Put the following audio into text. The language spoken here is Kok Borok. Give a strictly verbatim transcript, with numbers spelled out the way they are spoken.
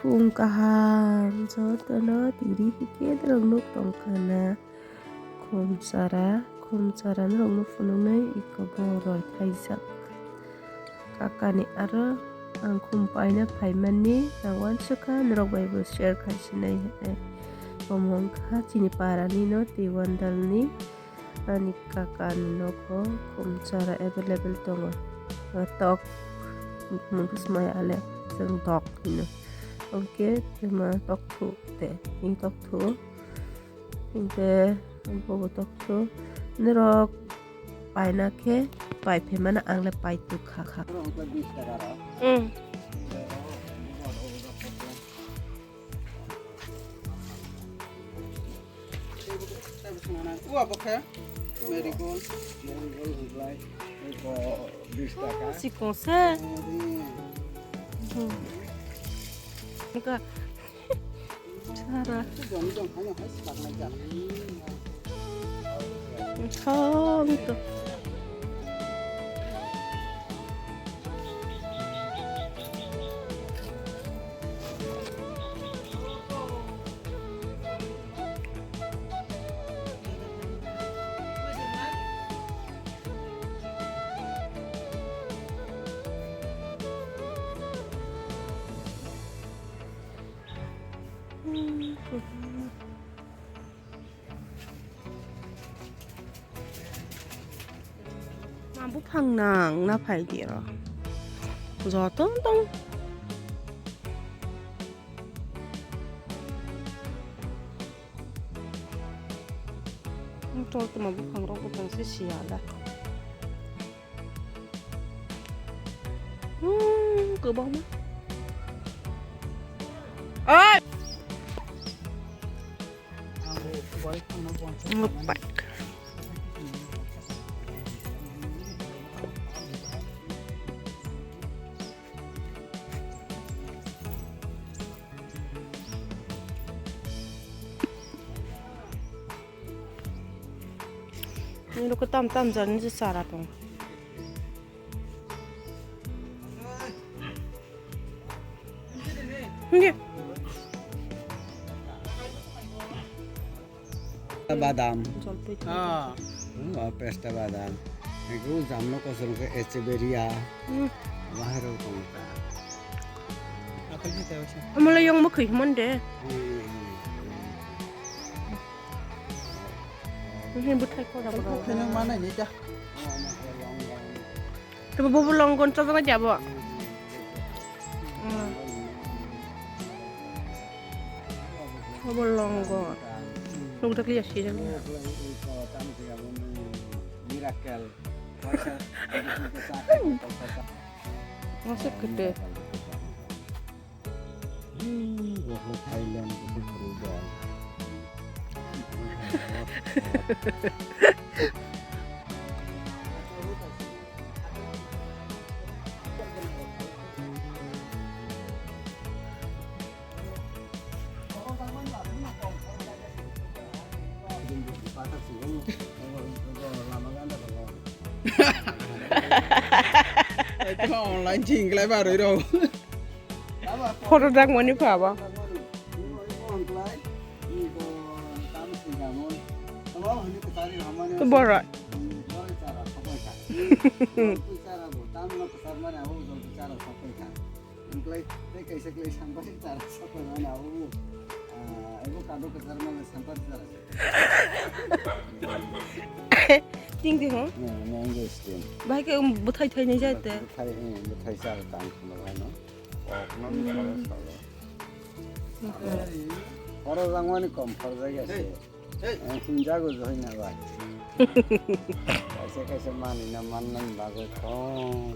Kung kaham jotono tiri hike norok nuk tongkha na. Khumchara, khumchara norok no phunuknai iko bo roi thaijak. Kakani aro ang khum paina phaimani ang uansukha norok bai bo share khaisinai hinwi. Omo wngkha chini parani no tei wandalni ani kakani nogo khumchara available tongo. Tok mungkha swmai ale chwng tok hino. Oke, tuma tok thu te, ing tok thu. Hingke bobo tokto norok paina khe pai phaimano ang le pai tuk kha kha. Mm. Ua bokhe marigold. Marigold hwnlai, eko bis taka. Sikong se. Mm. Sara. Thong to. Ma buphang nang na phai di ro. Joto tong. Chol tuma buphang rok buphang se siya da. Hmm, kwbangma. Oi! Ngopak. Ini lo ketam tam jalan je sara tong. Ini. Badam. Jolpai tong. Ah. Hmm, oh, pesta badam. Iku jamno kosong ke echeveria. Hmm. Bahar tong ta. Apa ni tahu sih? Amala yang mukhi monde. Hmm. Ini butai ko da. Kau kena mana ni dah? Tebo bobo longon chajana jabo. Hmm. Bobo longon. Nuk dakli asi jabo. Miracle. Masuk gede. Hmm, wah, Thailand itu berubah. Itu online jingklai baru itu. Photo dak mani phaba. Itu borok. Wngklai tei kaisa klai sampani chara sapai mani abo, ah, abo kado kwchar mani sampani chara. Ting ting ho? Hmm, mango stem. Bahai khe, um, bwthai thainai jai te. Bwthai, hmm, bwthai chara tang khwna bahai no. Kok no. Hmm. Khoro jangmani kom khoro jai ya se. Hey. Eh, hinjago joi na bai. Kaisa kaisa mani na man nang bagwi thong.